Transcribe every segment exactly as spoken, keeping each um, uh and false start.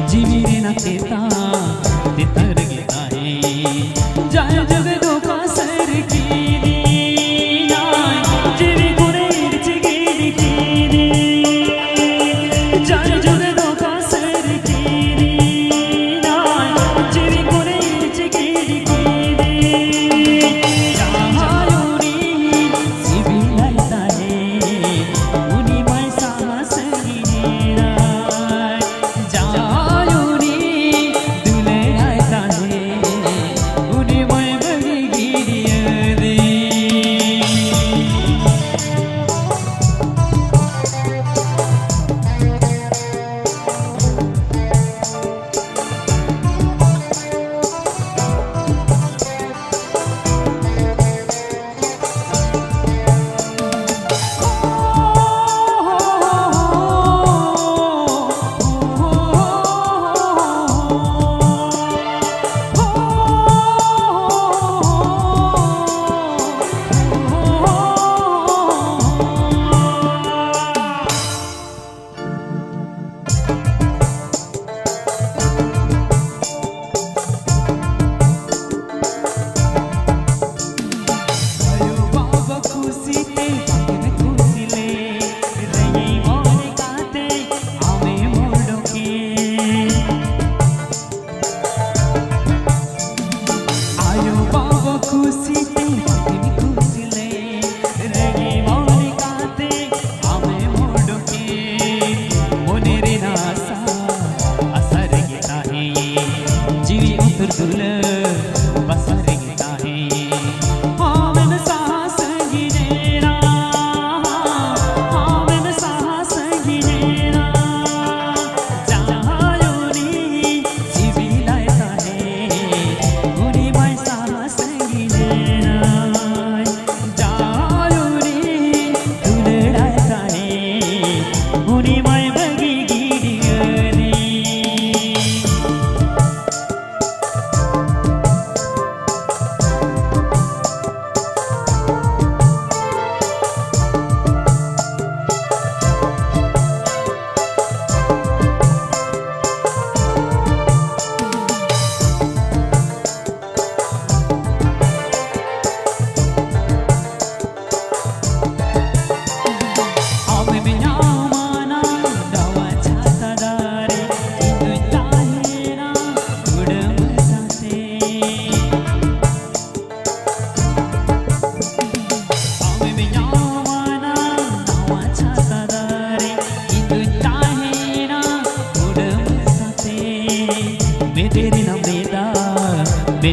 ᱡᱤᱣᱤ ᱨᱮᱱᱟᱜ ᱛᱮᱛᱟᱝ, ᱛᱮᱛᱟᱝ ᱨᱮᱜᱮ ᱛᱟᱦᱮᱸ᱾ ᱡᱟᱭ ᱡᱩᱜᱽ ᱫᱚ ᱚᱠᱟ ᱥᱮᱫ ᱨᱮ ᱠᱤᱨᱤᱧᱟᱭ, ᱡᱤᱣᱤ ᱠᱚᱨᱮ ᱤᱨᱪᱤ ᱜᱤᱰᱤ ᱠᱤᱨᱤᱧ᱾ ᱡᱟᱭ ᱡᱩᱜᱽ ᱫᱚ ᱚᱠᱟ ᱥᱮᱫ ᱨᱮ ᱠᱤᱨᱤᱧᱟᱭ, ᱡᱤᱣᱤ ᱠᱚᱨᱮ ᱤᱨᱪᱤ ᱜᱤᱰᱤ ᱠᱤᱨᱤᱧ᱾ ᱡᱟᱦᱟᱸᱭ ᱩᱱᱤ ᱥᱤᱵᱤᱞᱟᱭ ᱛᱟᱦᱮᱸ, ᱩᱱᱤ ᱢᱟᱭ ᱥᱟᱦᱟ ᱥᱟᱺᱜᱤᱧ ᱮᱱᱟᱭ᱾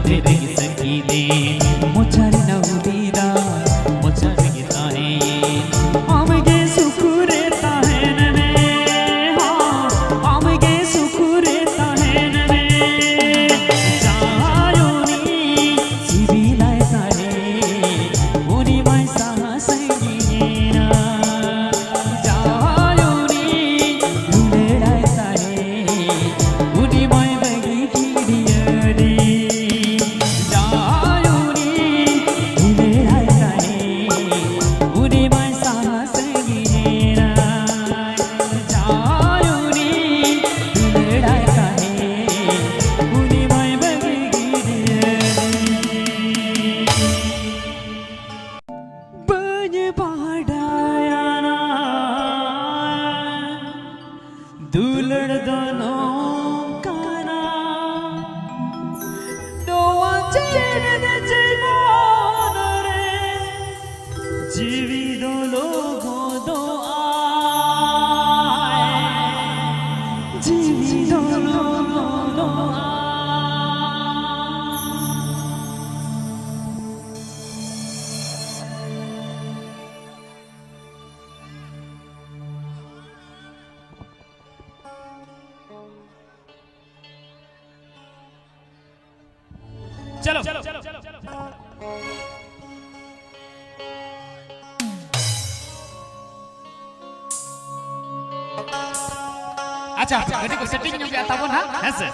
ᱛᱮᱨᱮ ᱜᱮ ᱥᱟᱹᱠᱤ ᱫᱤᱱ ᱢᱚᱪᱟ ᱨᱮᱱᱟᱜ ᱩᱫᱤ ᱫᱟᱜ ᱢᱚᱪᱟ ᱨᱮᱜᱮ ᱛᱟᱦᱮᱸᱭᱮᱱ᱾ ᱟᱢ ᱜᱮ ᱥᱩᱠ ᱨᱮ ᱛᱟᱦᱮᱱ ᱢᱮ, ᱦᱚᱸ, ᱟᱢ ᱜᱮ ᱥᱩᱠ ᱨᱮ ᱛᱟᱦᱮᱱ ᱢᱮ᱾ ᱡᱟᱦᱟᱸᱭ ᱩᱱᱤ ᱥᱤᱵᱤᱞᱟᱭ ᱛᱟᱦᱮᱸ, ᱩᱱᱤ ᱢᱟᱭ ᱥᱟᱦᱟ ᱥᱟᱺᱜᱤᱧᱮᱱᱟ᱾ ᱡᱟᱦᱟᱸᱭ ᱩᱱᱤ ᱫᱩᱞᱟᱹᱲᱟᱭ ᱛᱟᱦᱮᱸ, ᱩᱱᱤ ᱢᱟᱭ ᱵᱟᱹᱜᱤ ᱠᱤᱫᱤᱧᱟ᱾ ᱡᱟᱦᱟᱸᱭ ᱩᱱᱤ ᱫᱩᱞᱟᱹᱲᱟᱭ ᱛᱟᱦᱮᱸ, ᱩᱱᱤ ᱢᱟᱭ ᱥᱟᱦᱟ ᱥᱟᱺᱜᱤᱧᱮᱱᱟ᱾ ᱡᱟᱦᱟᱸᱭ ᱩᱱᱤ ᱫᱩᱞᱟᱹᱲᱟᱭ ᱛᱟᱦᱮᱸ, ᱩᱱᱤ ᱢᱟᱭ ᱵᱟᱹᱜᱤ ᱠᱤᱫᱤᱧᱟ᱾ ᱵᱟᱹᱧ ᱵᱟᱰᱟᱭᱟ ᱱᱟ, ᱫᱩᱞᱟᱹᱲ ᱫᱚ ᱱᱚᱝᱠᱟᱱᱟ᱾ ᱱᱚᱣᱟ ᱪᱮᱫ ᱡᱤᱵᱚᱱ ᱨᱮ ᱡᱤᱣᱤ ᱫᱚ ᱞᱚᱜᱚᱫᱚᱜᱼᱟ, ᱡᱤᱣᱤ ᱫᱚ ᱞᱚᱜᱚᱫᱚᱜᱼᱟ᱾ ᱪᱚᱞᱚ᱾ ᱟᱪᱪᱷᱟ, ᱠᱟᱹᱴᱤᱡ ᱠᱚ ᱥᱮᱴᱤᱝ ᱧᱚᱜ ᱜᱮᱭᱟ ᱛᱟᱵᱚᱱ ᱦᱟᱸᱜ, ᱦᱮᱸ ᱥᱮ?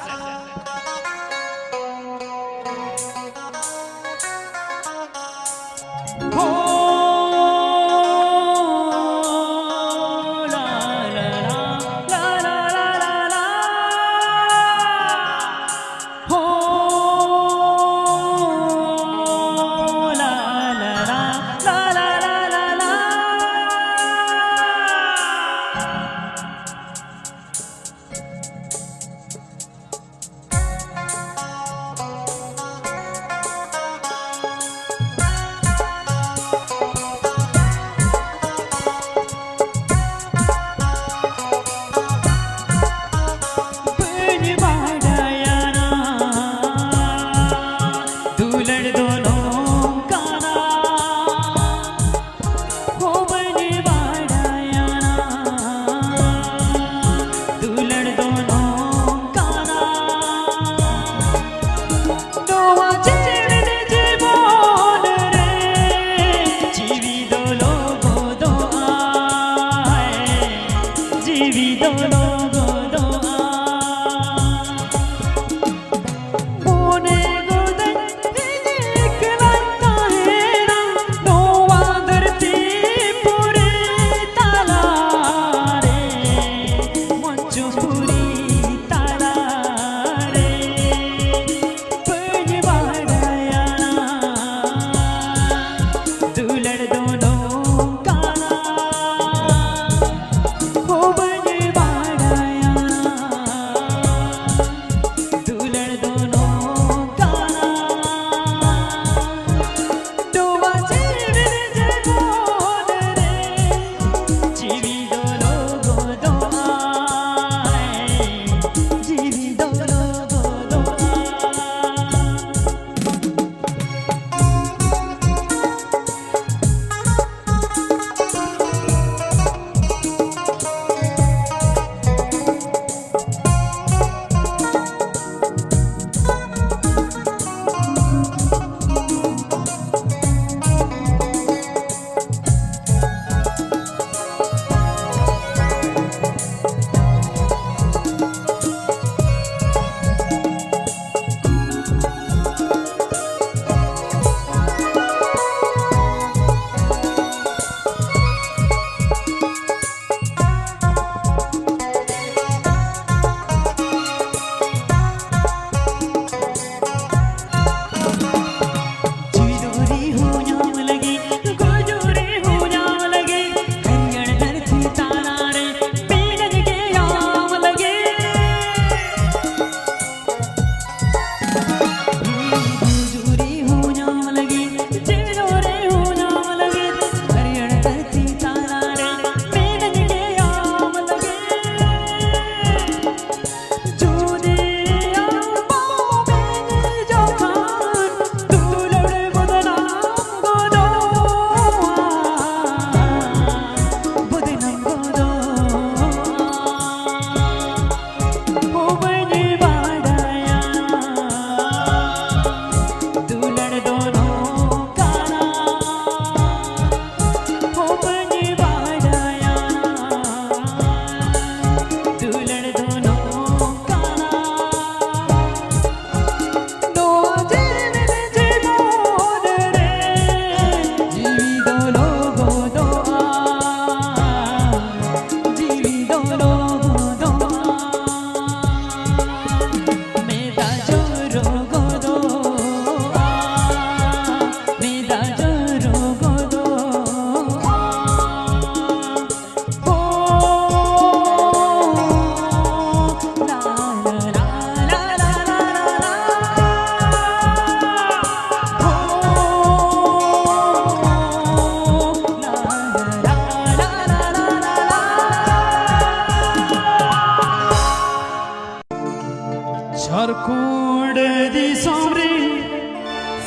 ᱯᱩᱸᱰ ᱫᱤᱥᱚᱢ ᱨᱮ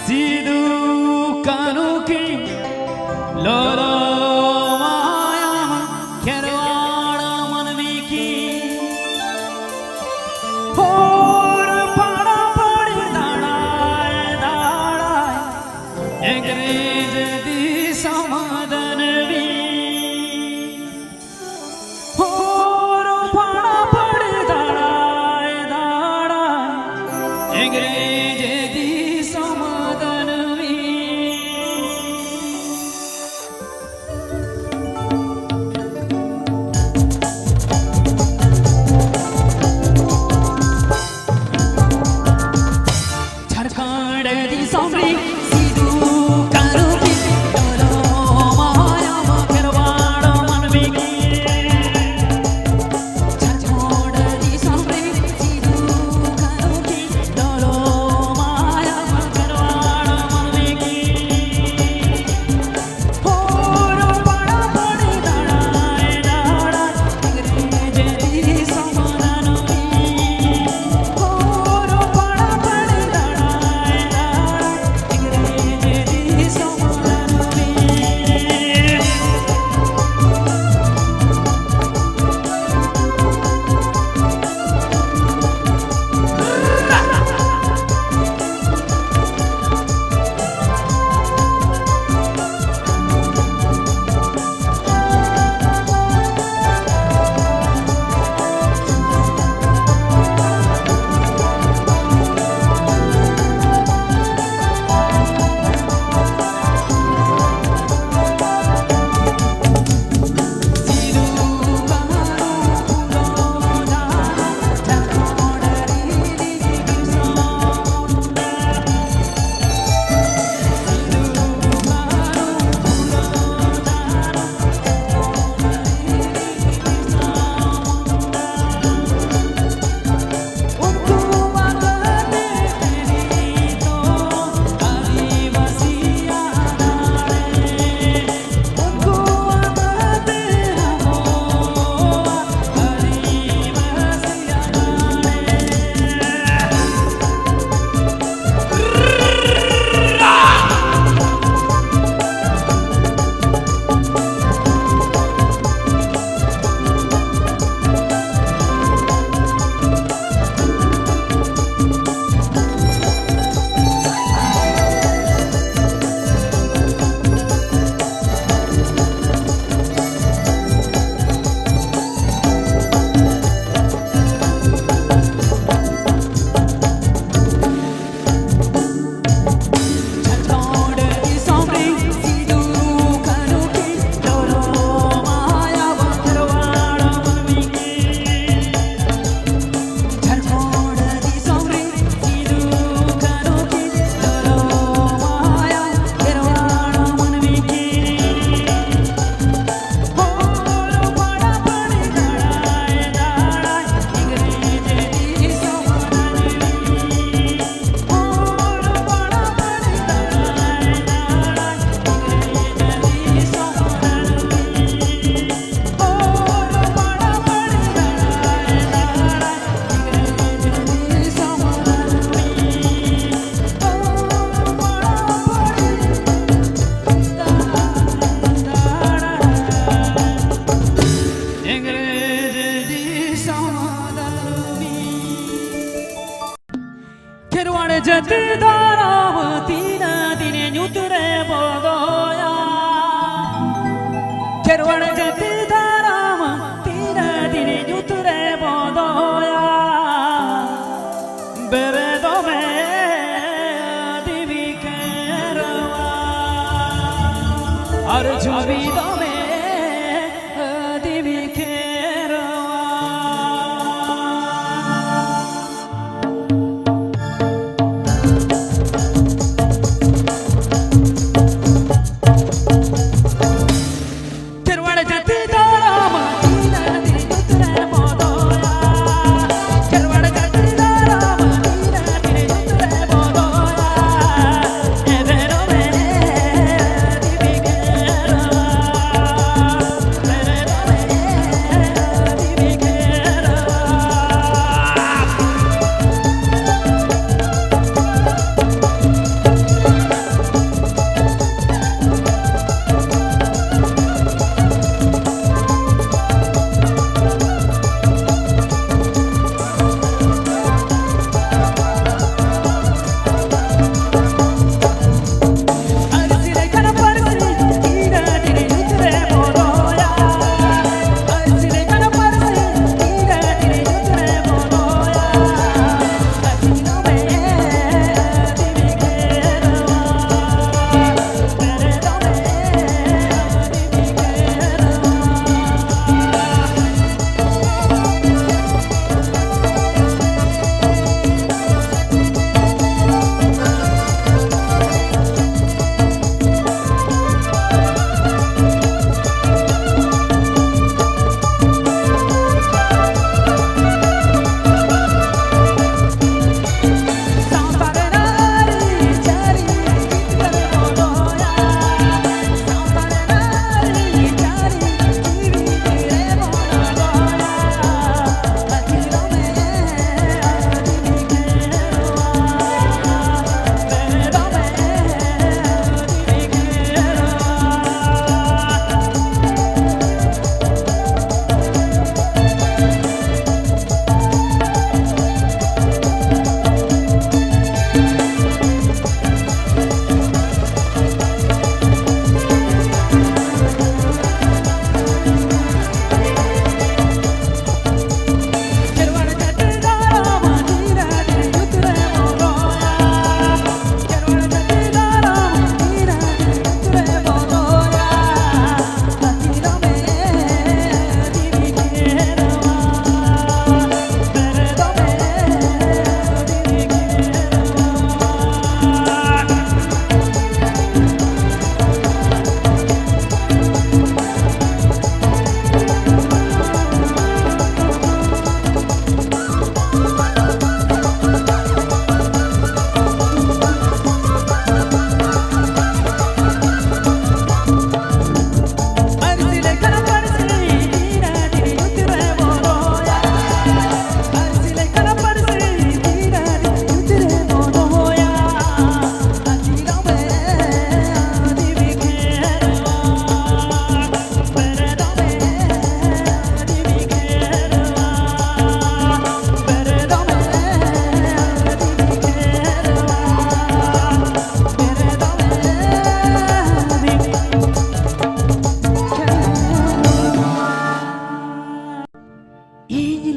ᱥᱤᱫᱩ ᱠᱟᱹᱱᱦᱩ ᱠᱤᱱ ᱞᱚᱞᱚ ᱢᱟᱭᱟᱢ ᱠᱷᱮᱨᱣᱟᱲ ᱢᱟᱹᱱᱢᱤ ᱠᱤᱱ ᱦᱚᱲ ᱯᱟᱲᱟ ᱯᱟᱲᱤ ᱫᱟᱬᱟᱭ ᱫᱟᱬᱟᱭ ᱤᱝᱨᱮᱡᱽ ᱫᱤᱥᱚᱢ ᱫᱟᱹᱱᱢᱤ ᱦᱚᱲ ᱯᱟᱲᱟ ᱯᱟᱲᱤ ᱫᱟᱬᱟᱭ ᱫᱟᱬᱟᱭ ᱡᱟᱹᱛᱤ ᱫᱷᱚᱨᱚᱢ ᱛᱤᱱᱟᱹᱜ ᱫᱤᱱ ᱧᱩᱛ ᱨᱮ ᱵᱚᱫᱚᱭᱟ? ᱠᱷᱮᱨᱣᱟᱲ ᱡᱟᱹᱛᱤ ᱫᱷᱚᱨᱚᱢ ᱛᱤᱱᱟᱹᱜ ᱫᱤᱱ ᱧᱩᱛ ᱨᱮ ᱵᱚᱫᱚᱭᱟ? ᱵᱮᱨᱮᱫᱚᱜ ᱢᱮ ᱫᱮᱵᱤ ᱠᱷᱮᱨᱣᱟᱲ, ᱟᱨ ᱡᱩᱢᱤᱫᱚᱜ ᱢᱮ ᱫᱮᱵᱤ ᱠᱷᱮᱨᱣᱟᱲ᱾ ᱠᱷᱮᱨᱣᱟᱲ ᱡᱟᱹᱛᱤ ᱫᱷᱚᱨᱚᱢ ᱛᱤᱱᱟᱹᱜ ᱫᱤᱱ ᱧᱩᱛ ᱨᱮ ᱵᱚᱫᱚᱭᱟ? ᱠᱷᱮᱨᱣᱟᱲ ᱡᱟᱹᱛᱤ ᱫᱷᱚᱨᱚᱢ ᱛᱤᱱᱟᱹᱜ ᱫᱤᱱ ᱧᱩᱛ ᱨᱮ ᱵᱚᱫᱚᱭᱟ? ᱮ ᱫᱷᱚᱨᱚᱢ ᱮ ᱫᱮᱵᱤ ᱠᱷᱮᱨᱣᱟᱲ, ᱮ ᱫᱷᱚᱨᱚᱢ ᱮ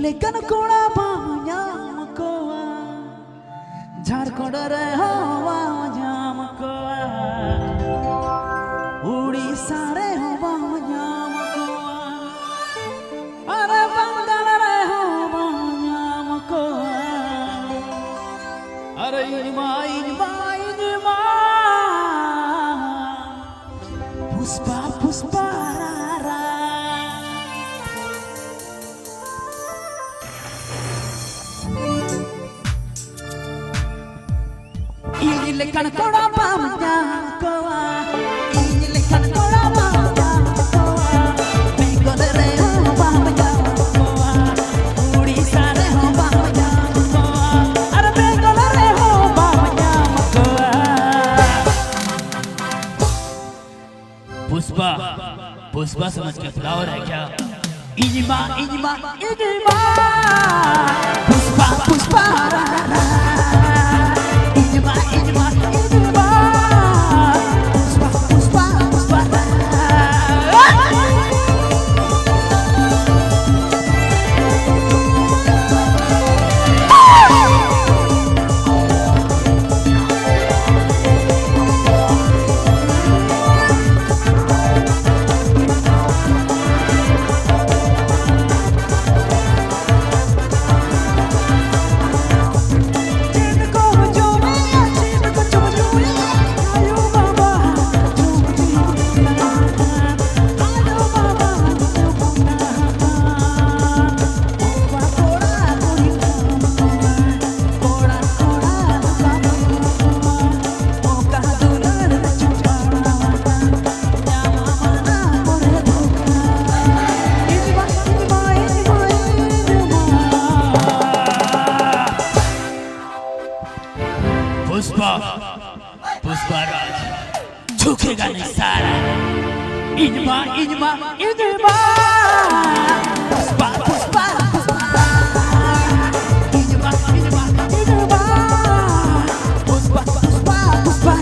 ᱞᱮᱠᱟᱱ ᱠᱚᱲᱟ ᱵᱟᱢ ᱧᱟᱢ ᱠᱚᱣᱟ, ᱡᱷᱟᱲᱠᱷᱚᱸᱰ ᱨᱮᱦᱚᱸ ᱵᱟᱢ ᱧᱟᱢ ᱠᱚᱣᱟ, ᱩᱲᱤᱥᱥᱟ ᱨᱮᱦᱚᱸ ᱵᱟᱢ ᱧᱟᱢ ᱠᱚᱣᱟ, ᱟᱨ ᱵᱟᱝᱜᱟᱞ ᱨᱮᱦᱚᱸ ᱵᱟᱢ ᱧᱟᱢ ᱠᱚᱣᱟ᱾ ᱟᱨ ᱤᱧ ᱢᱟ, ᱤᱧ ᱢᱟ, ᱤᱧ ᱢᱟ ᱯᱩᱥᱯᱟ, ᱯᱩᱥᱯᱟ ᱨᱟᱨᱟ᱾ ᱤᱧ ᱞᱮᱠᱟᱱ ᱠᱚᱲᱟ ᱵᱟᱢ ᱧᱟᱢ ᱠᱚᱣᱟ, ᱤᱧ ᱞᱮᱠᱟᱱ ᱠᱚᱲᱟ ᱵᱟᱢ ᱧᱟᱢ ᱠᱚᱣᱟ, ᱵᱮᱝᱜᱚᱞ ᱨᱮᱦᱚᱸ ᱵᱟᱢ ᱧᱟᱢ ᱠᱚᱣᱟ, ᱩᱲᱤᱥᱥᱟ ᱨᱮᱦᱚᱸ ᱵᱟᱢ ᱧᱟᱢ ᱠᱚᱣᱟ, ᱟᱨ ᱵᱮᱝᱜᱚᱞ ᱨᱮᱦᱚᱸ ᱵᱟᱢ ᱧᱟᱢ ᱠᱚᱣᱟ᱾ पुष्पा, पुष्पा समझ के बुला रहा है क्या? Enema, enema, enema. Pushpa, Pushpa, रा, रा। Enema, enema, enema. Pushpa, Pushpa, Pushpa, रा, रा। पुष्पा, पुष्पा राज झुकेगा नहीं सारा। इनमा, इनमा, इनमा। पुष्पा, पुष्पा, पुष्पा। इनमा, इनमा, इनमा। पुष्पा, पुष्पा, पुष्पा।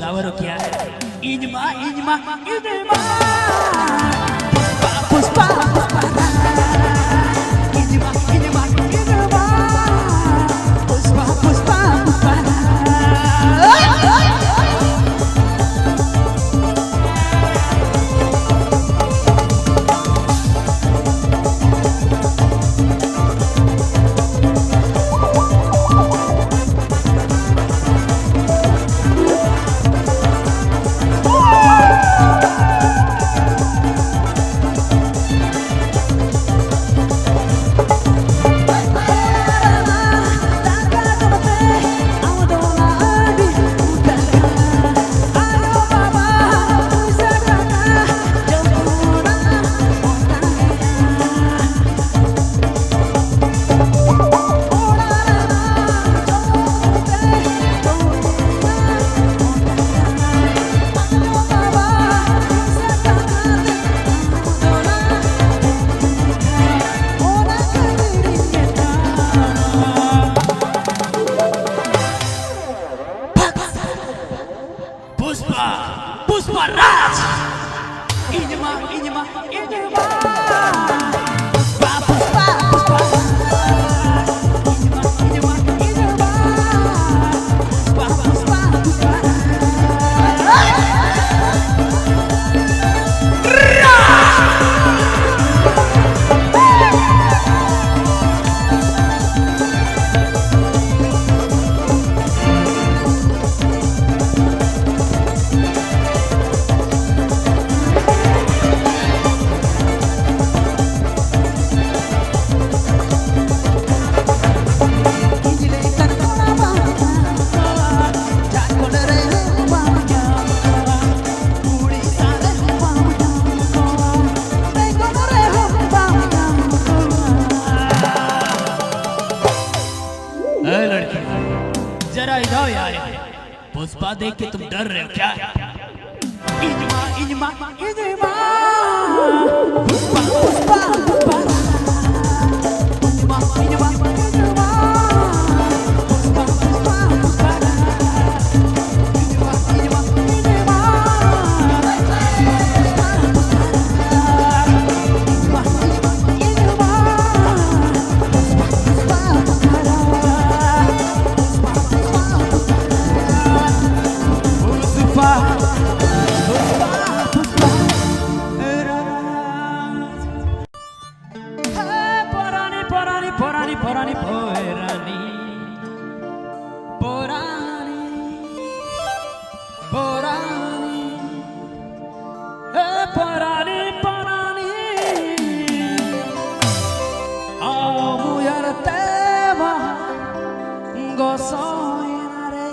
ᱟᱵᱟᱨ ᱠᱤᱭᱟ? ᱤᱧ ᱢᱟ, ᱤᱧ ᱢᱟ, ᱤᱧ ᱢᱟ ᱯᱩᱥᱯᱟ, ᱯᱩᱥᱯᱟ, ᱯᱩᱥᱯᱟ ᱨᱟᱡᱽ᱾ ᱤᱧ ᱢᱟ, ᱤᱧ ᱢᱟ, ᱤᱧ ᱢᱟ ᱯᱩᱥᱯᱟ, ᱯᱩᱥᱯᱟ, ᱯᱩᱥᱯᱟ ᱨᱟᱡᱽ᱾ ᱯᱩᱥᱯᱟ, ᱯᱩᱥᱯᱟ ᱨᱟᱡᱽ᱾ ᱤᱧ ᱢᱟ, ᱤᱧ ᱢᱟ, ᱤᱧ ᱢᱟ ᱯᱩᱥᱯᱟ, ᱯᱩᱥᱯᱟ, ᱯᱩᱥᱯᱟ ᱨᱟᱡᱽ᱾ ᱤᱧ ᱢᱟ, ᱤᱧ ᱢᱟ, ᱤᱧ ᱢᱟ ᱯᱩᱥᱯᱟ, ᱯᱩᱥᱯᱟ, ᱯᱩᱥᱯᱟ ᱨᱟᱡᱽ᱾ ए लड़की, जरा इधर आओ यार। पुष्पा देख के तुम डर रहे हो क्या? इजमा, इजमा, इजमा। पुष्पा, पुष्पा, पुष्पा। इजमा, इजमा, इजमा। पुष्पा, पुष्पा, पुष्पा। इजमा, इजमा, ᱯᱚᱨᱟᱱᱤ, ᱯᱚᱨᱟᱱᱤ, ᱯᱚᱨᱟᱱᱤ, ᱯᱚᱨᱟᱱᱤ, ᱯᱚᱨᱟᱱᱤ, ᱮ ᱯᱚᱨᱟᱱᱤ, ᱯᱚᱨᱟᱱᱤ, ᱟᱢ ᱩᱭᱦᱟᱹᱨ ᱛᱮ ᱢᱟ ᱜᱚᱥᱚᱭᱮᱱᱟ ᱨᱮ,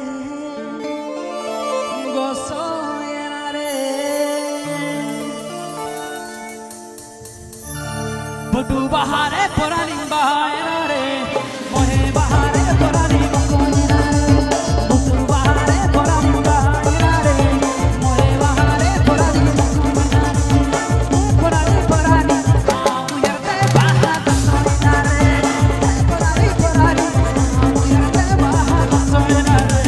ᱜᱚᱥᱚᱭᱮᱱᱟ ᱨᱮ᱾ ᱵᱷᱩᱴᱩ ᱵᱟᱦᱟ ᱨᱮ ᱯᱚᱨᱟᱱᱤ ᱵᱟᱦᱟᱭᱮᱱᱟ ᱨᱮ, ᱢᱚᱦᱮ ᱵᱟᱦᱟ ᱨᱮ ᱯᱚᱨᱟᱱᱤ ᱵᱟᱦᱟᱭᱮᱱᱟ ᱨᱮ, ᱵᱷᱩᱴᱩ ᱵᱟᱦᱟ ᱨᱮ ᱯᱚᱨᱟᱱᱤ ᱵᱟᱦᱟᱭᱮᱱᱟ ᱨᱮ, ᱢᱚᱦᱮ ᱵᱟᱦᱟ ᱨᱮ ᱯᱚᱨᱟᱱᱤ ᱵᱟᱦᱟᱭᱮᱱᱟ ᱨᱮ, ᱯᱚᱨᱟᱱᱤ, ᱯᱚᱨᱟᱱᱤ, ᱟᱢ ᱩᱭᱦᱟᱹᱨ ᱛᱮ ᱵᱟᱦᱟ ᱫᱚᱥᱚᱭᱮᱱᱟ ᱨᱮ, ᱯᱚᱨᱟᱱᱤ, ᱯᱚᱨᱟᱱᱤ, ᱟᱢ ᱩᱭᱦᱟᱹᱨ ᱛᱮ ᱵᱟᱦᱟ ᱫᱚᱥᱚᱭᱮᱱᱟ ᱨᱮ᱾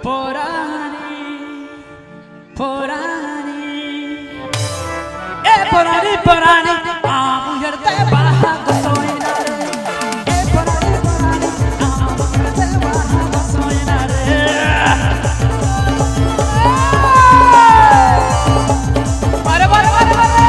ᱯᱚᱨᱟᱱᱤ, ᱯᱚᱨᱟᱱᱤ, ᱮ ᱯᱚᱨᱟᱱᱤ, ᱯᱚᱨᱟᱱᱤ, ᱟᱢ ᱩᱭᱦᱟᱹᱨ ᱛᱮ ᱵᱟᱦᱟ ᱜᱚᱥᱚᱭᱮᱱᱟ ᱨᱮ᱾ ᱮ ᱯᱚᱨᱟᱱᱤ, ᱯᱚᱨᱟᱱᱤ, ᱟᱢ ᱩᱭᱦᱟᱹᱨ ᱛᱮ ᱵᱟᱦᱟ ᱜᱚᱥᱚᱭᱮᱱᱟ ᱨᱮ᱾ ᱵᱟᱨᱮ, ᱵᱟᱨᱮ, ᱵᱟᱨᱮ, ᱵᱟᱨᱮ᱾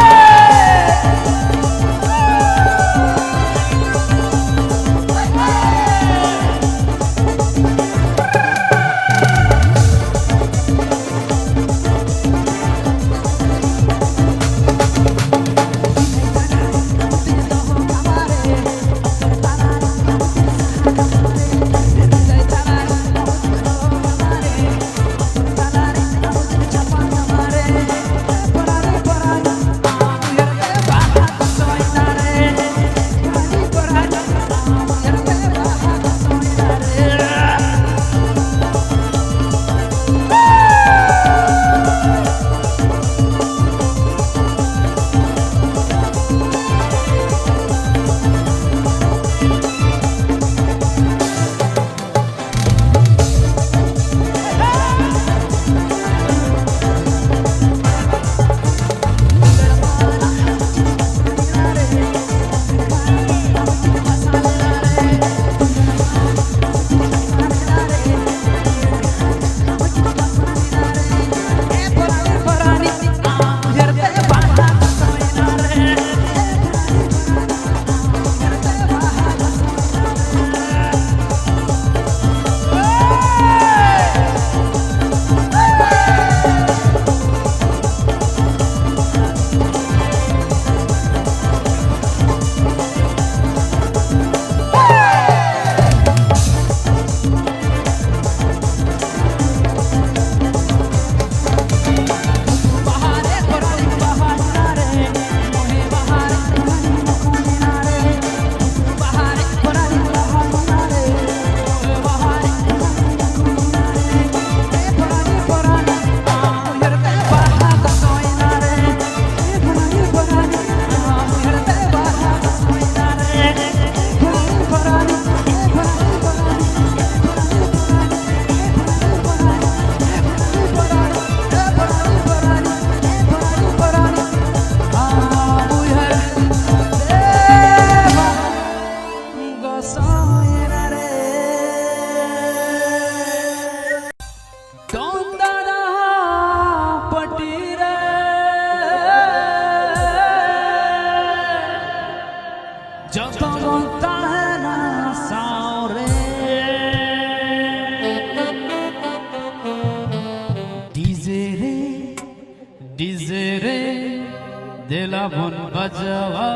ᱞᱟᱵᱚᱱ ᱵᱟᱡᱟᱣᱟ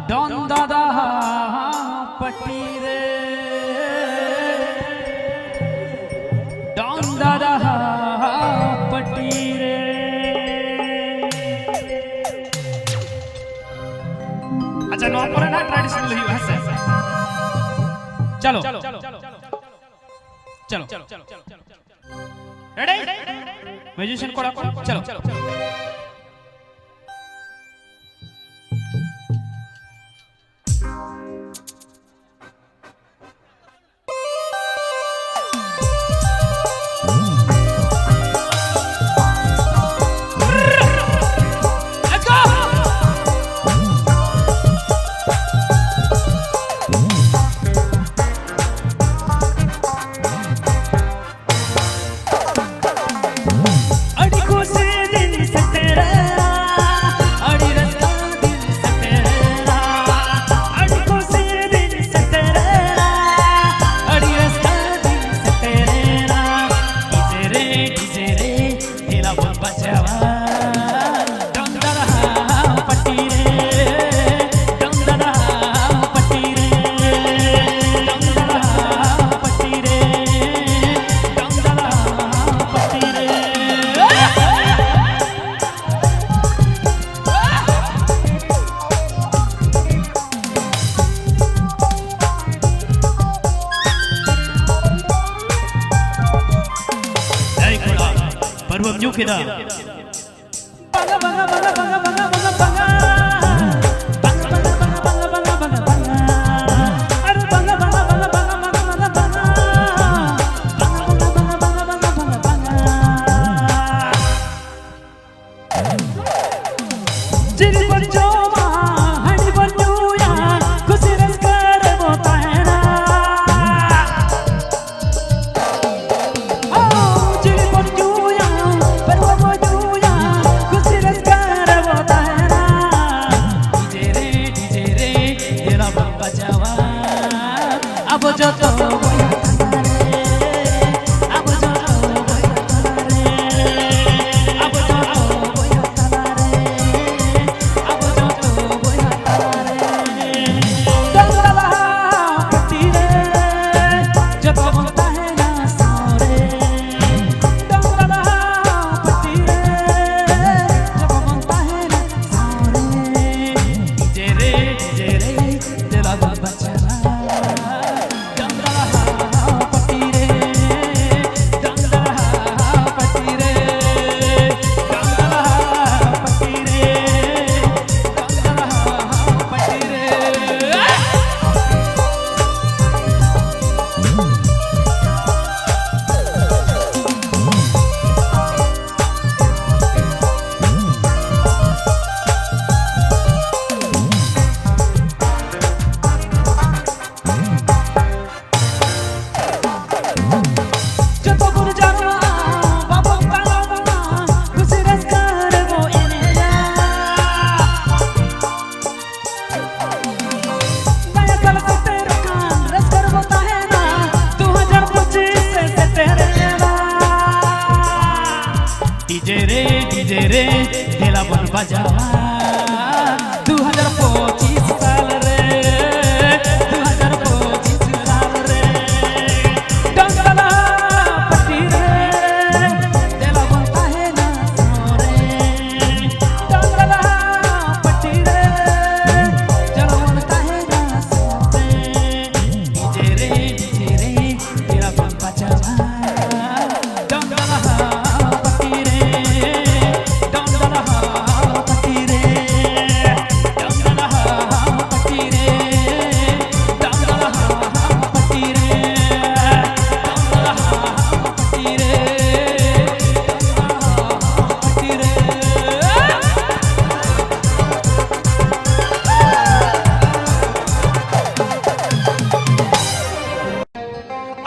ᱰᱚᱱ ᱫᱟᱫᱟ ᱯᱟᱹᱴᱤ ᱨᱮ, ᱰᱚᱱ ᱫᱟᱫᱟ ᱯᱟᱹᱴᱤ ᱨᱮ᱾ ᱟᱪᱪᱷᱟ, ᱱᱚᱣᱟ ᱯᱚᱨᱮ ᱱᱟᱜ traditional ᱦᱩᱭᱩᱜᱼᱟ, ᱦᱮᱸ ᱥᱮ? ᱪᱚᱞᱚ, ᱪᱚᱞᱚ᱾ Ready? Musician ᱠᱚᱲᱟ ᱠᱚ, ᱪᱚᱞᱚ᱾ Let's go! ᱟᱹᱰᱤ ᱠᱩᱥᱤ ᱫᱤᱱ ᱥᱮᱴᱮᱨᱮᱱᱟ, ᱟᱹᱰᱤ ᱨᱟᱹᱥᱠᱟᱹ ᱫᱤᱱ ᱥᱮᱴᱮᱨᱮᱱᱟ, ᱟᱹᱰᱤ ᱠᱩᱥᱤ ᱫᱤᱱ ᱥᱮᱴᱮᱨᱮᱱᱟ, ᱟᱹᱰᱤ ᱨᱟᱹᱥᱠᱟᱹ ᱫᱤᱱ ᱥᱮᱴᱮᱨᱮᱱᱟ᱾ DJ ᱨᱮ, DJ ᱨᱮ, ᱫᱮᱞᱟ ᱵᱚᱱ ᱵᱟᱡᱟᱣᱟ᱾ ᱰᱚᱱ ᱫᱟᱫᱟ ᱯᱟᱹᱴᱤ ᱨᱮ, ᱰᱚᱱ ᱫᱟᱫᱟ ᱯᱟᱹᱴᱤ ᱨᱮ, ᱰᱚᱱ ᱫᱟᱫᱟ ᱯᱟᱹᱴᱤ ᱨᱮ, ᱰᱚᱱ ᱫᱟᱫᱟ ᱯᱟᱹᱴᱤ ᱨᱮ᱾ ᱮᱭ ᱠᱚᱲᱟ, ᱯᱟᱹᱨᱣᱟᱹᱢ ᱧᱩ ᱠᱮᱫᱟ? ᱵᱟᱝᱟ, ᱵᱟᱝᱟ, ᱵᱟᱝᱟ᱾ ᱟᱨᱮ ᱵᱟᱝᱟ, ᱵᱟᱝᱟ, ᱵᱟᱝᱟ᱾ ᱡᱤᱞ ᱵᱚᱱ ᱡᱚᱢᱟ, ᱦᱟᱺᱰᱤ ᱵᱚᱱ ᱧᱩᱭᱟ, ᱠᱩᱥᱤ ᱨᱟᱹᱥᱠᱟᱹ ᱨᱮᱵᱚ ᱛᱟᱦᱮᱱᱟ᱾ ᱚ, ᱡᱤᱞ ᱵᱚᱱ ᱧᱩᱭᱟ, ᱯᱟᱹᱨᱣᱟᱹ ᱵᱚᱱ ᱧᱩᱭᱟ, ᱠᱩᱥᱤ ᱨᱟᱹᱥᱠᱟᱹ ᱨᱮᱵᱚ ᱛᱟᱦᱮᱱᱟ᱾ DJ ᱨᱮ, DJ ᱨᱮ, ᱫᱮᱞᱟ ᱵᱚᱱ ᱵᱟᱡᱟᱣᱟ᱾ ᱟᱵᱚ ᱡᱚᱛᱚ ᱵᱚᱭᱦᱟ ᱛᱟᱞᱟᱨᱮ, ᱟᱵᱚ ᱡᱚᱛᱚ ᱵᱚᱭᱦᱟ ᱛᱟᱞᱟᱨᱮ, ᱟᱵᱚ ᱡᱚᱛᱚ ᱵᱚᱭᱦᱟ ᱵᱟᱡᱟᱣᱟ ᱫᱩ ᱦᱟᱡᱟᱨ ᱯᱚᱸᱪᱤᱥ ᱥᱟᱞ ᱨᱮ, ᱫᱩ ᱦᱟᱡᱟᱨ ᱯᱚᱸᱪᱤᱥ ᱥᱟᱞ ᱨᱮ, ᱰᱟᱝᱜᱟᱞᱟ ᱯᱟᱹᱴᱤ ᱨᱮ, ᱫᱮᱞᱟ ᱵᱚᱱ ᱛᱟᱦᱮᱱᱟ ᱥᱟᱶᱨᱮ᱾ ᱰᱟᱝᱜᱟᱞᱟ ᱯᱟᱹᱴᱤ ᱨᱮ, ᱫᱮᱞᱟ ᱵᱚᱱ ᱛᱟᱦᱮᱱᱟ ᱥᱟᱶᱨᱮ᱾ ᱰᱤᱡᱮ ᱨᱮ, ᱰᱤᱡᱮ ᱨᱮ, ᱫᱮᱞᱟ ᱵᱚᱱ ᱵᱟᱡᱟᱣᱟ᱾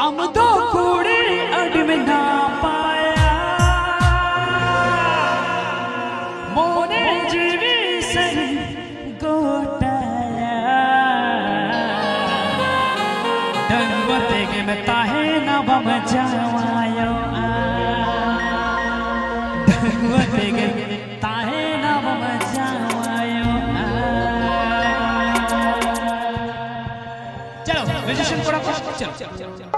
ᱟᱢ ᱫᱚ ᱠᱩᱲᱤ ᱟᱹᱰᱤᱢ ᱱᱟᱯᱟᱭᱟ, ᱢᱚᱱᱮ ᱡᱤᱣᱤ ᱥᱟᱹᱨᱤ ᱜᱚᱴᱟᱭᱟ᱾ ᱰᱟᱺᱜᱩᱣᱟᱹ ᱛᱮᱜᱮᱢ ᱛᱟᱦᱮᱱᱟ, ᱵᱟᱢ ᱡᱟᱶᱟᱭᱚᱜᱼᱟ᱾ ᱰᱟᱺᱜᱩᱣᱟᱹ ᱛᱮᱜᱮᱢ ᱛᱟᱦᱮᱱᱟ, ᱵᱟᱢ ᱡᱟᱶᱟᱭᱚᱜᱼᱟ᱾ ᱪᱚᱞᱚ, musician ᱠᱚᱲᱟ ᱠᱚ, ᱪᱚᱞᱚ, ᱪᱚᱞᱚ, ᱪᱚᱞᱚ, ᱪᱚᱞᱚ᱾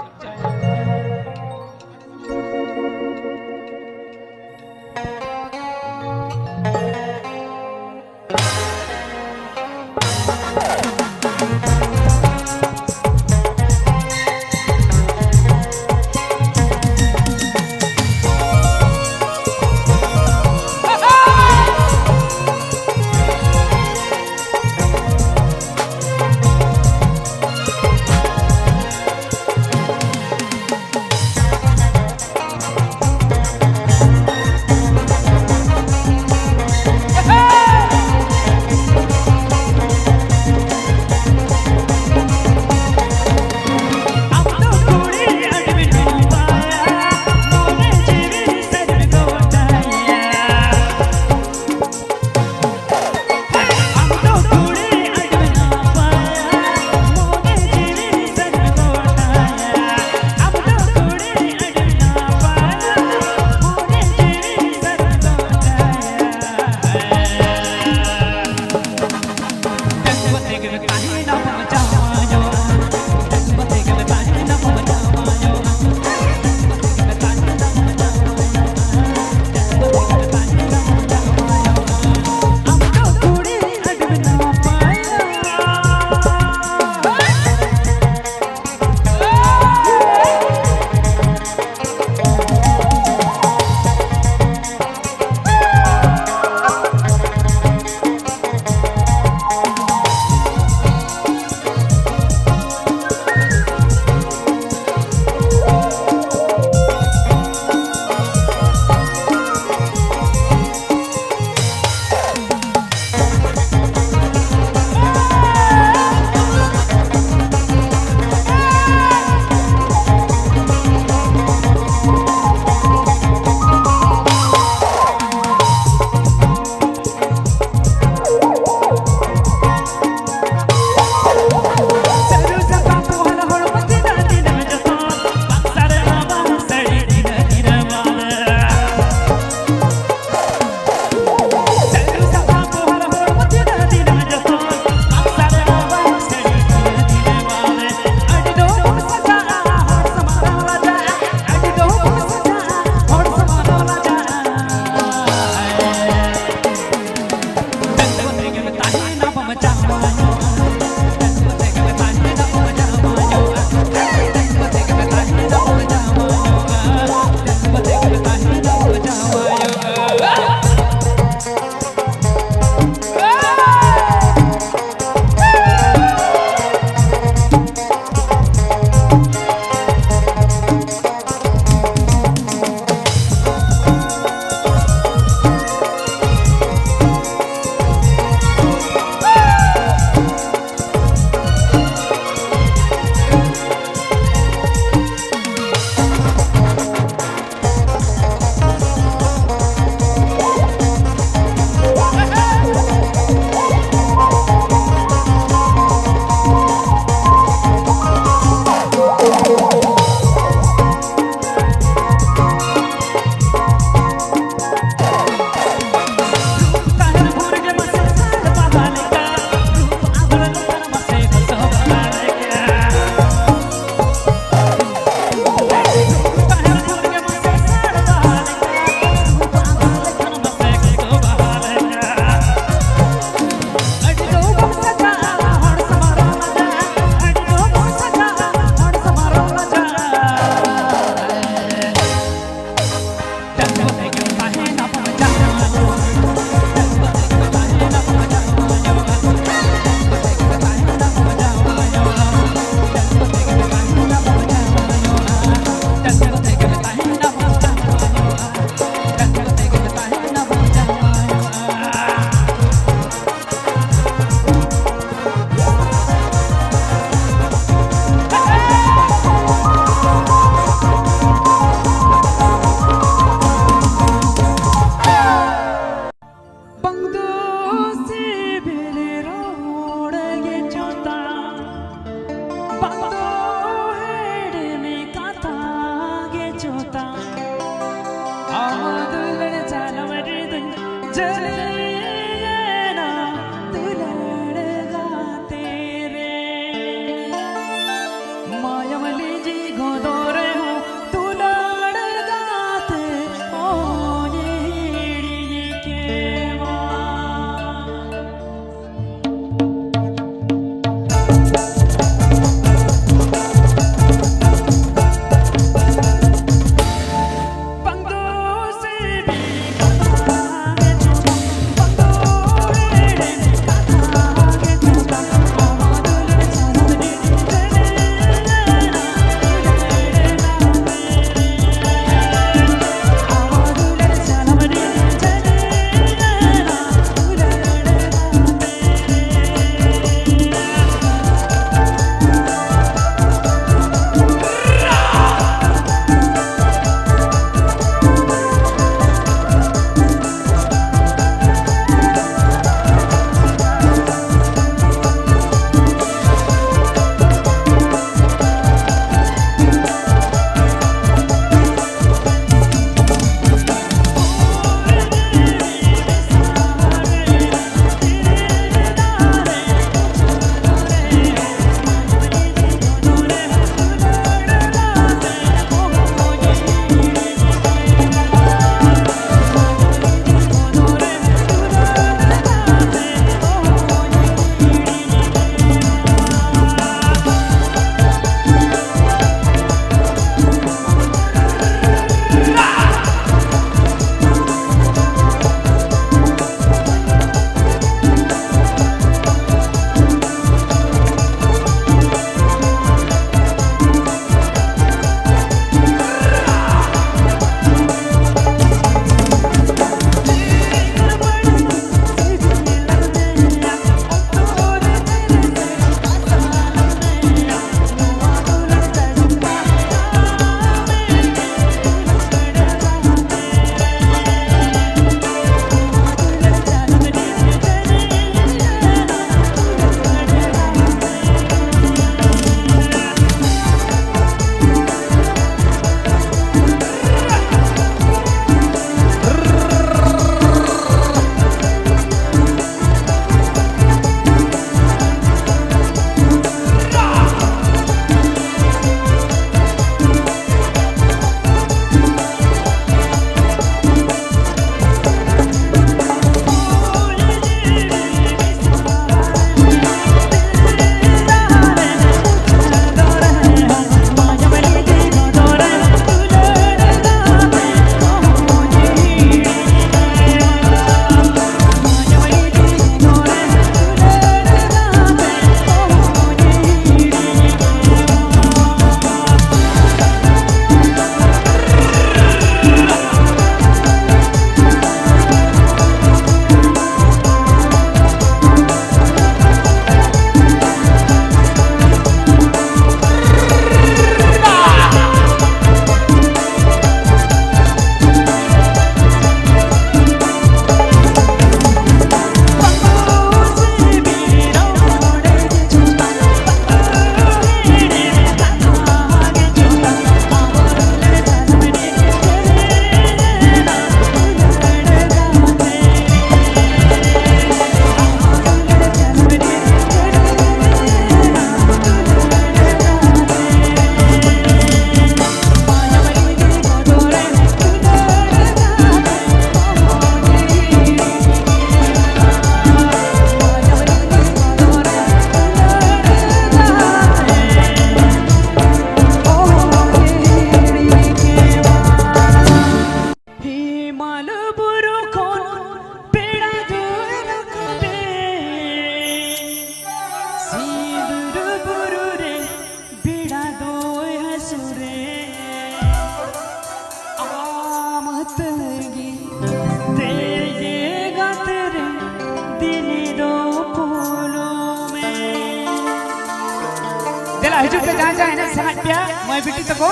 ᱢᱟᱹᱭ ᱵᱤᱴᱤ ᱛᱟᱠᱚ᱾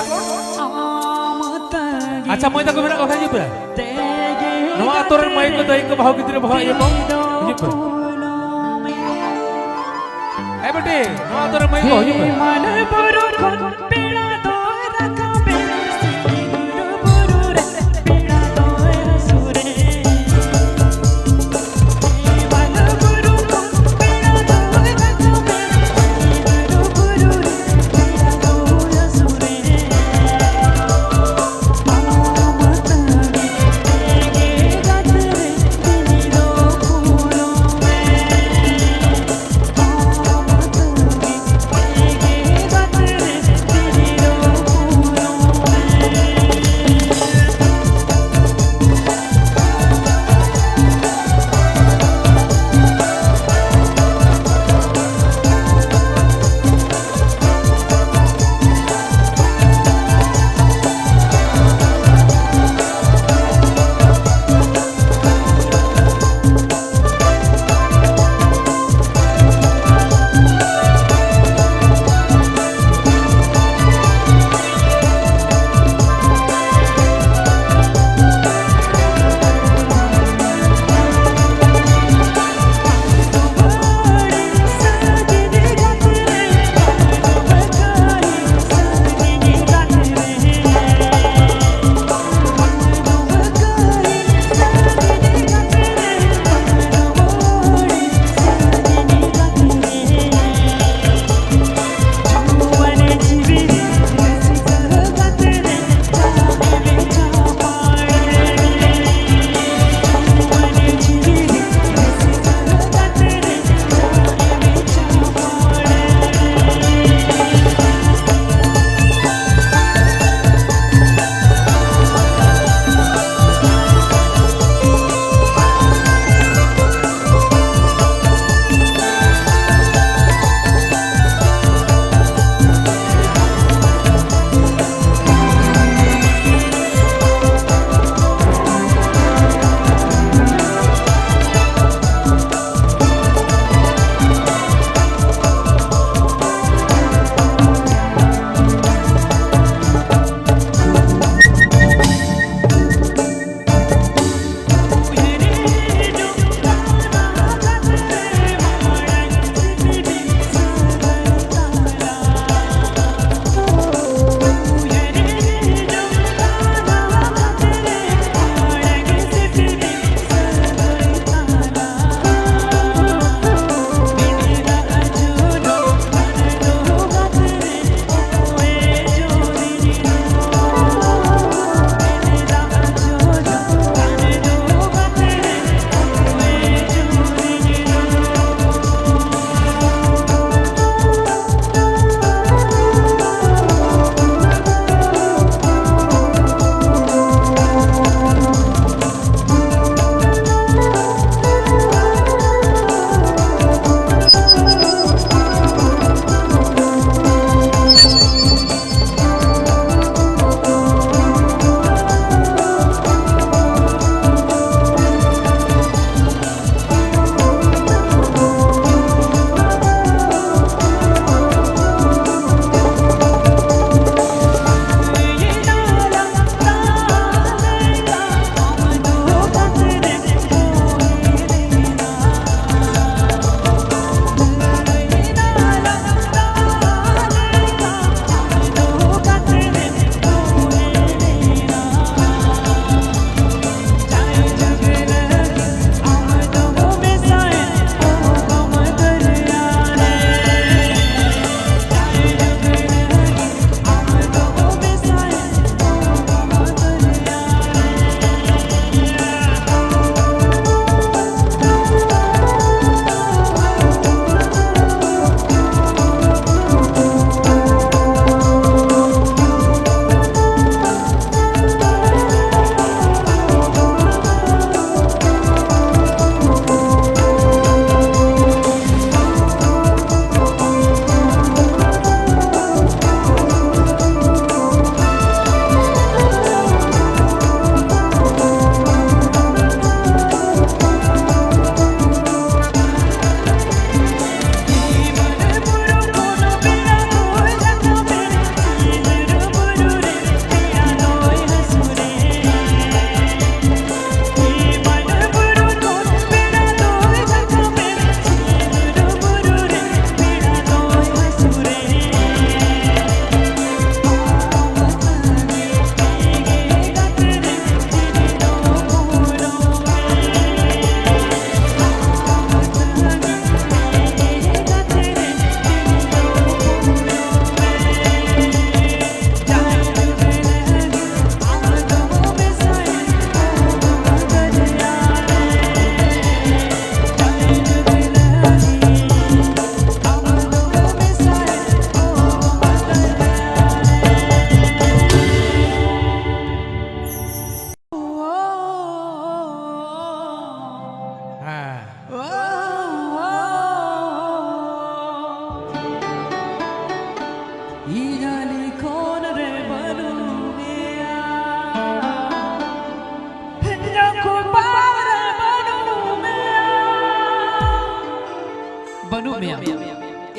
ᱟᱪᱪᱷᱟ, ᱢᱟᱹᱭ ᱛᱟᱠᱚ ᱢᱮᱱᱟᱜ ᱠᱚ ᱠᱷᱟᱱ ᱦᱤᱡᱩᱜ ᱯᱮ᱾ ᱱᱚᱣᱟ ᱟᱛᱳ ᱨᱮᱱ ᱢᱟᱹᱭ ᱠᱚ, ᱫᱟᱹᱭ ᱠᱚ, ᱵᱟᱹᱦᱩ ᱜᱤᱫᱽᱨᱟᱹ, ᱵᱟᱹᱦᱩ ᱟᱭᱳ ᱠᱚ, ᱦᱤᱡᱩᱜ ᱯᱮ᱾ ᱦᱮᱸ ᱵᱤᱴᱤ, ᱱᱚᱣᱟ ᱟᱛᱳ ᱨᱮᱱ ᱢᱟᱹᱭ ᱠᱚ, ᱦᱤᱡᱩᱜ ᱯᱮ᱾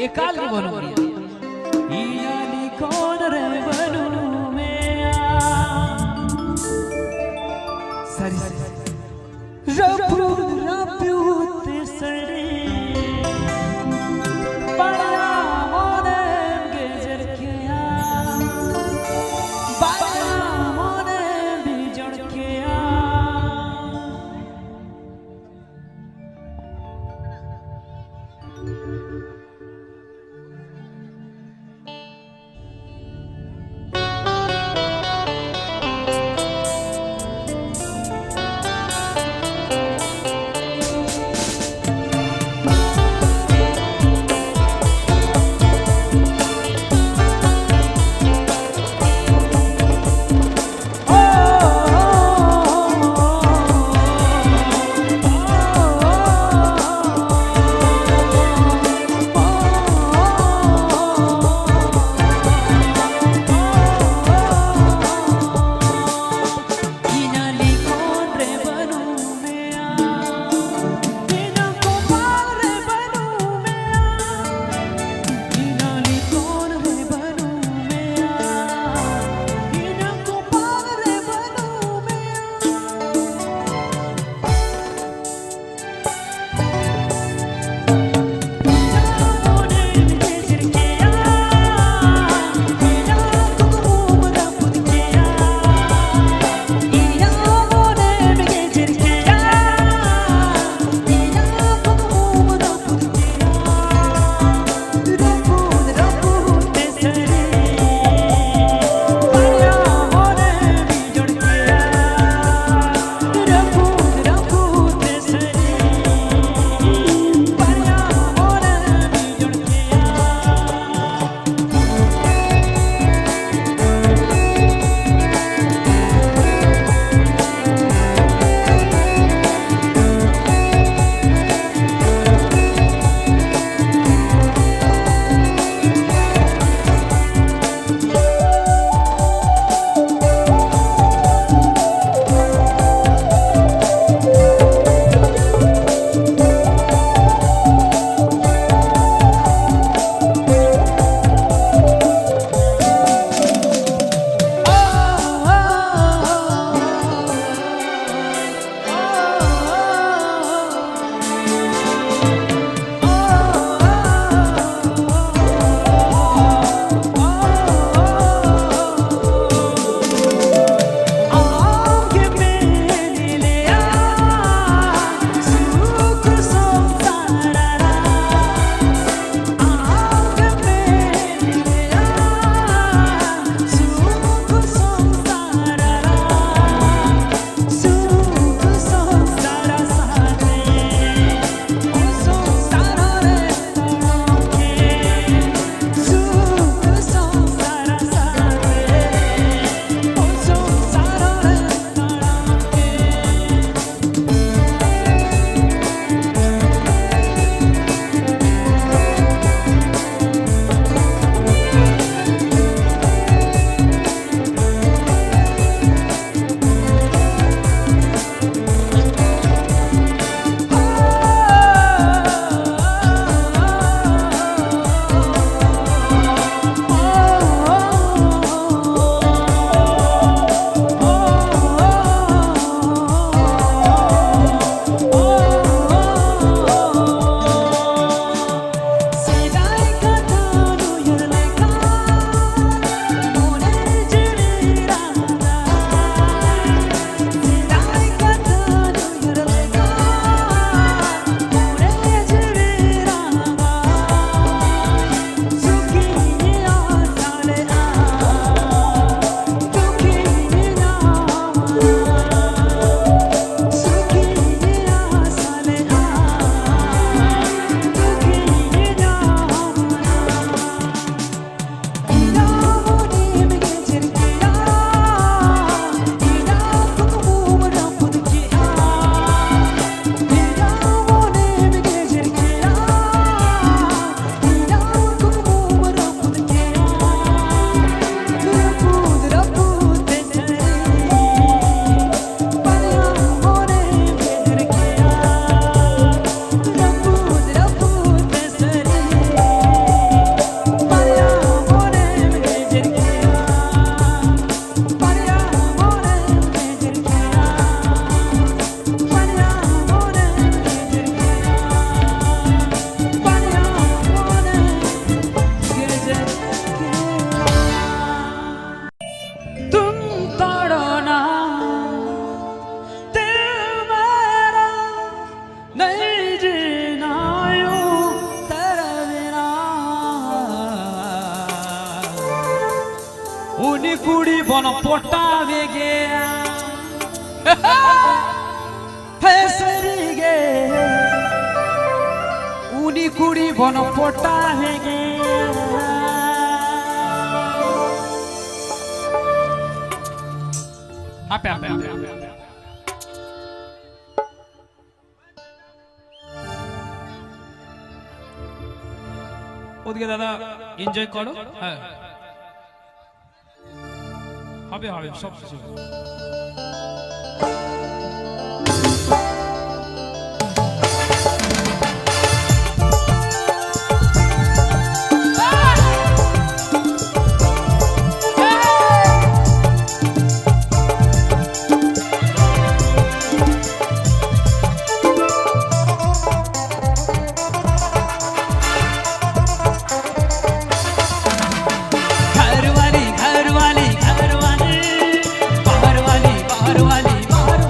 ᱮᱠᱟᱞ ᱜᱮ ᱵᱟᱹᱱᱩᱜ ᱜᱮᱭᱟ᱾ ᱤᱧᱟᱹᱜ ᱞᱤᱠᱷᱚᱱ ᱨᱮ ᱵᱟᱹᱱᱩᱜ ᱢᱮᱭᱟ᱾ ᱥᱟᱹᱨᱤ ᱥᱟᱹᱨᱤ᱾ ᱨᱟᱹᱯᱩᱫ ᱨᱟᱹᱯᱩᱫ ᱛᱮ ᱥᱟᱹᱲᱤ ᱵᱟᱲᱟ ᱢᱚᱱᱮᱢ ᱜᱮᱡᱮᱨ ᱠᱮᱭᱟ, ᱵᱟᱲᱟ ᱢᱚᱱᱮᱢ ᱵᱤᱡᱚᱲ ᱠᱮᱭᱟ᱾ ᱠᱩᱲᱤ ᱵᱚᱱ ᱯᱚᱴᱟᱣᱮ ᱜᱮᱭᱟ᱾ ᱦᱮᱸ, ᱥᱟᱹᱨᱤ ᱜᱮ, ᱩᱱᱤ ᱠᱩᱲᱤ ᱵᱚᱱ ᱯᱚᱴᱟᱣᱮ ᱜᱮᱭᱟ᱾ ᱦᱟᱯᱮ, ᱦᱟᱯᱮ, ᱦᱟᱯᱮ, ᱦᱟᱯᱮ᱾ ওদিকে দাদা, এনজয় করো। হ্যাঁ, হবে, হবে, সব কিছু। घरवाली, घरवाली, घरवाली, बाहर वाली, बाहर वाली, बाहर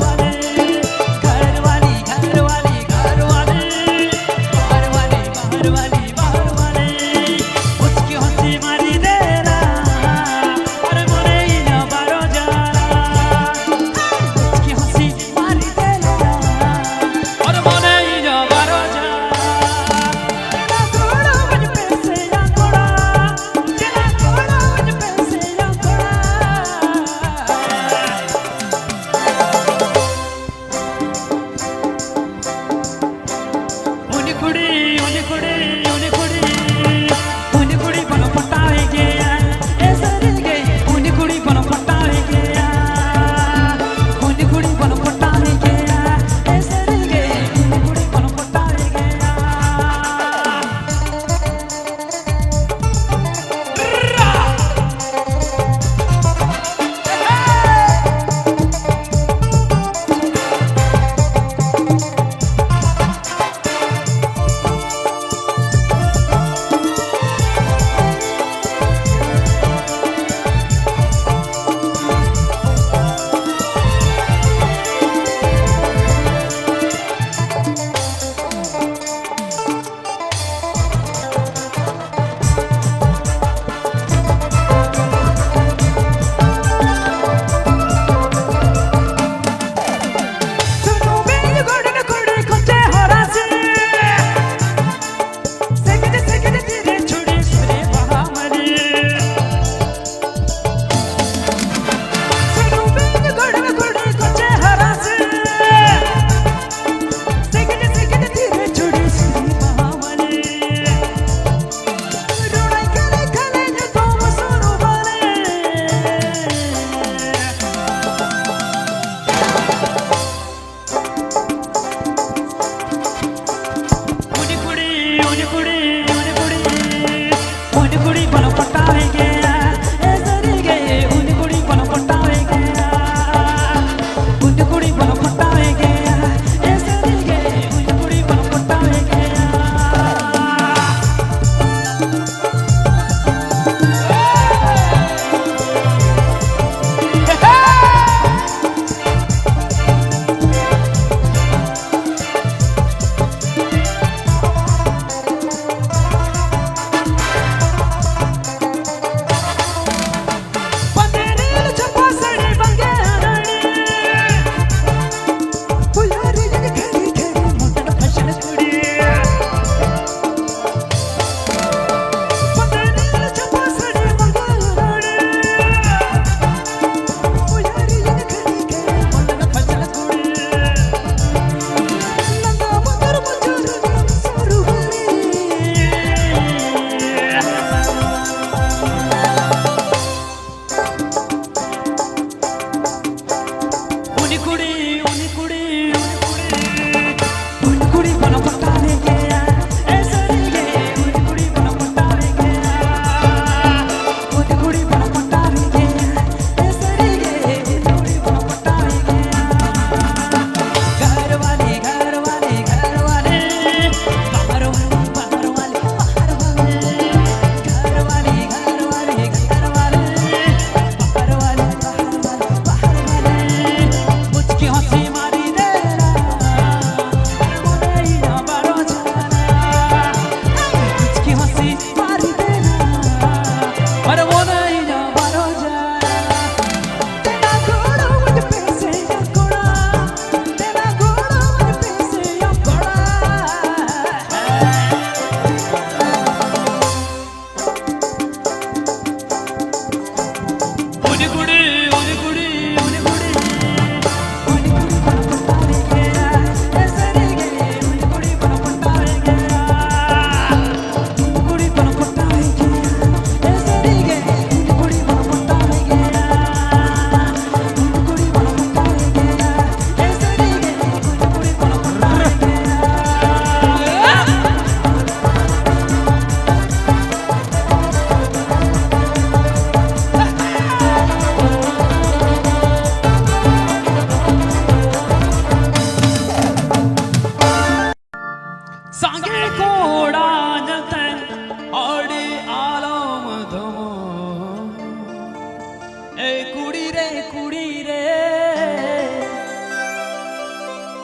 ᱠᱩᱲᱤ ᱨᱮ, ᱠᱩᱲᱤ ᱨᱮ,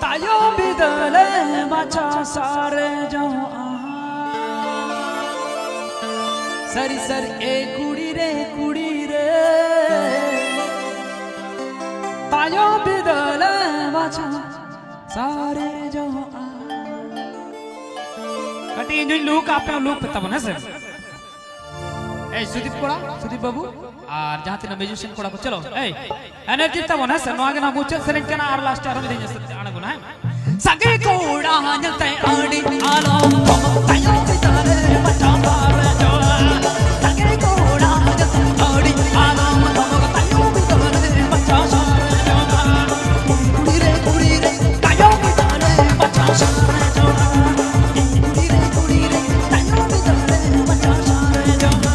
ᱛᱟᱭᱚᱢ ᱵᱤᱫᱟᱹᱞᱮ ᱵᱟᱪᱷᱟ ᱥᱟᱨᱮᱡᱚᱜᱼᱟ᱾ ᱥᱟᱹᱨᱤ ᱥᱟᱹᱨᱤ ᱮ ᱠᱩᱲᱤ ᱨᱮ, ᱠᱩᱲᱤ ᱨᱮ, ᱛᱟᱭᱚᱢ ᱵᱤᱫᱟᱹᱞᱮ ᱵᱟᱪᱷᱟ ᱥᱟᱨᱮᱡᱚᱜᱼᱟ᱾ ᱠᱟᱹᱴᱤᱡ ᱤᱧ ᱫᱩᱧ ᱞᱩᱦᱩᱠᱟ, ᱟᱯᱮ ᱦᱚᱸ ᱞᱩᱦᱩᱠ ᱯᱮ ᱛᱟᱵᱚᱱ, ᱦᱮᱸ ᱥᱮ? ᱮᱭ ᱥᱩᱫᱤᱯ ᱠᱚᱲᱟ, ᱥᱩᱫᱤᱯ ᱵᱟᱹᱵᱩ, ᱟᱨ ᱡᱟᱦᱟᱸ ᱛᱤᱱᱟᱹᱜ musician ᱠᱚᱲᱟ ᱠᱚ, ᱪᱚᱞᱚ, ᱮᱭ, energy ᱛᱟᱵᱚᱱ, ᱦᱮᱸ ᱥᱮ? ᱱᱚᱣᱟ ᱜᱮ ᱱᱟᱦᱟᱜ ᱢᱩᱪᱟᱹᱫ ᱥᱮᱨᱮᱧ ᱠᱟᱱᱟ, ᱟᱨ last ᱨᱮ ᱟᱨᱦᱚᱸ ᱢᱤᱫ ᱫᱷᱟᱣ ᱤᱧ ᱟᱬᱜᱚᱱᱟ, ᱦᱮᱸ? ᱥᱟᱸᱜᱮ ᱠᱚᱲᱟ ᱧᱮᱞᱛᱮ ᱟᱹᱰᱤ ᱟᱞᱚᱢ ᱛᱟᱭᱚᱢ ᱛᱟᱨᱮ ᱵᱟᱪᱷᱟ ᱥᱟᱨᱮ ᱡᱚᱲᱟ᱾ ᱥᱟᱸᱜᱮ ᱠᱚᱲᱟ ᱧᱮᱞᱛᱮ ᱟᱹᱰᱤ ᱟᱞᱚᱢ ᱛᱟᱭᱚᱢ ᱛᱟᱨᱮ ᱵᱟᱪᱷᱟ ᱥᱟᱨᱮ ᱡᱚᱲᱟ᱾ ᱠᱩᱲᱤ ᱨᱮ, ᱠᱩᱲᱤ ᱨᱮ, ᱛᱟᱭᱚᱢ ᱛᱟᱨᱮ ᱵᱟᱪᱷᱟ ᱥᱟᱨᱮ ᱡᱚᱲᱟ᱾ ᱠᱩᱲᱤ ᱨᱮ, ᱠᱩᱲᱤ ᱨᱮ, ᱛᱟᱭᱚᱢ ᱛᱟᱨᱮ ᱵᱟᱪᱷᱟ ᱥᱟᱨᱮ ᱡᱚᱲᱟ᱾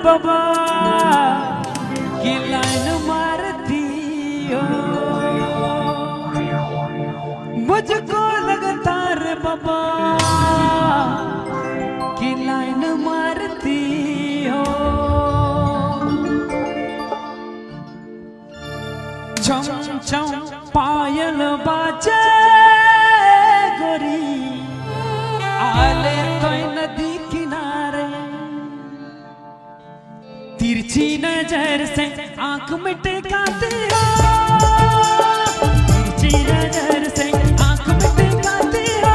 बाबा की लाइन मारती हो, मुझको लगता रे बाबा की लाइन मारती हो। छम छम पायल बाजे गोरी, आले तोय नदी किनारे। तिरछी नजर से आंख में टिकाती हो, तिरछी नजर से आंख में टिकाती हो,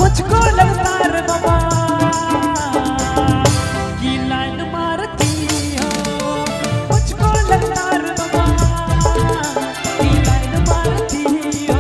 मुझको लगता रे बाबा की लाइन मारती हो, मुझको लगता रे बाबा की लाइन मारती हो।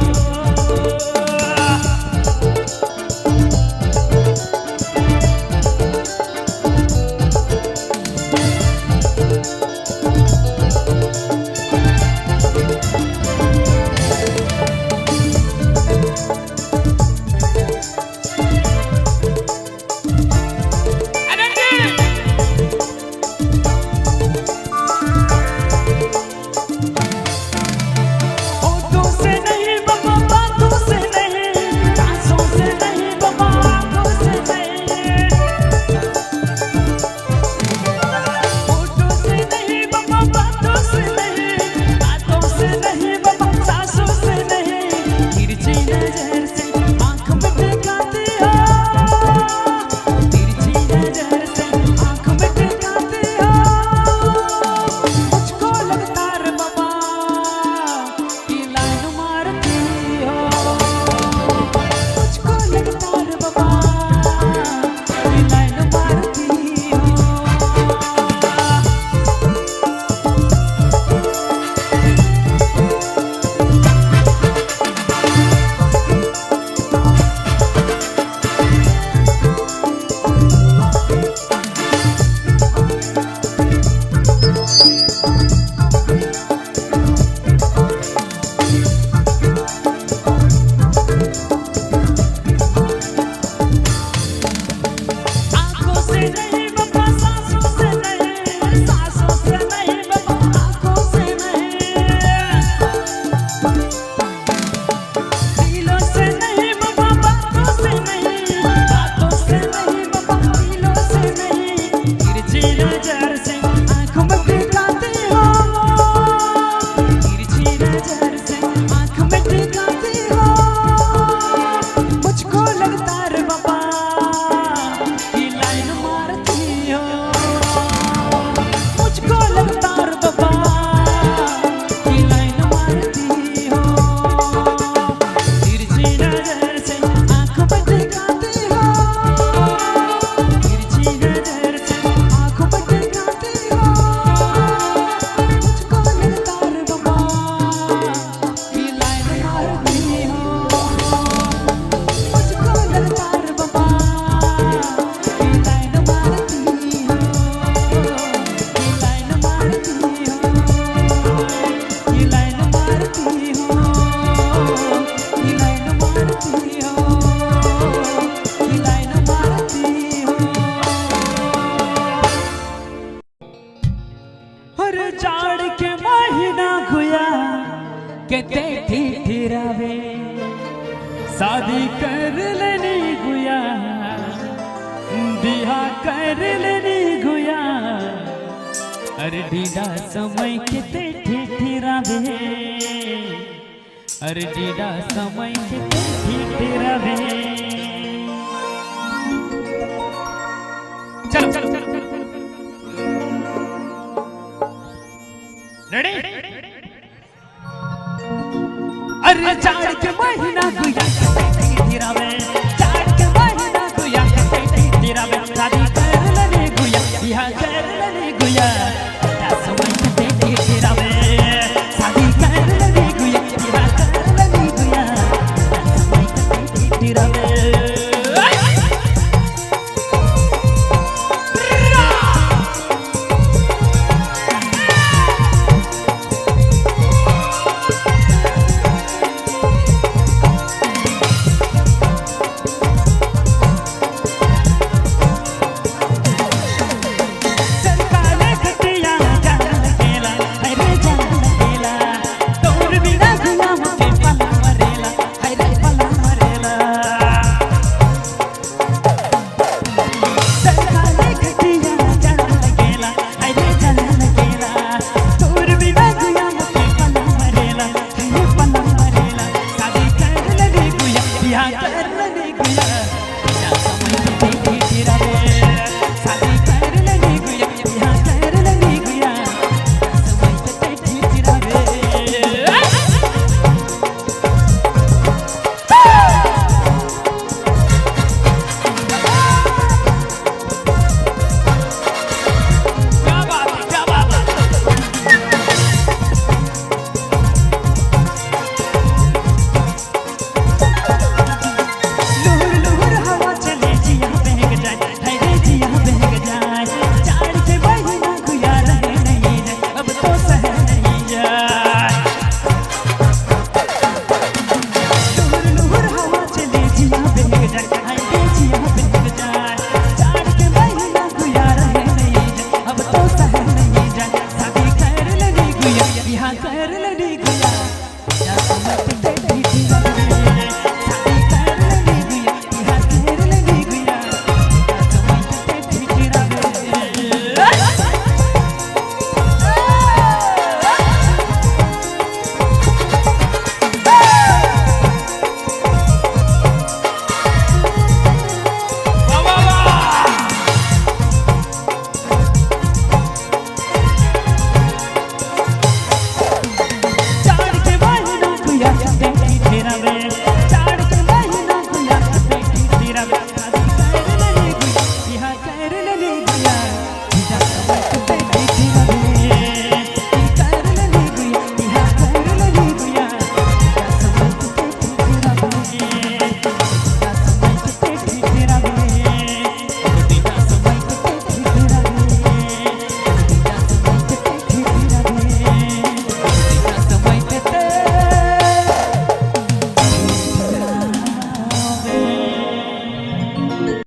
जाड़ के महीना गुया, केते ठिठिरावे। शादी कर लेनी गुया, बिहा कर लेनी गुया। अरे डीडा समय केते ठिठिरावे, अरे डीडा समय केते ठिठिरावे। चलो, चलो, चलो, चलो, चलो। रेडी? अरे जाड़ के महीना गुया,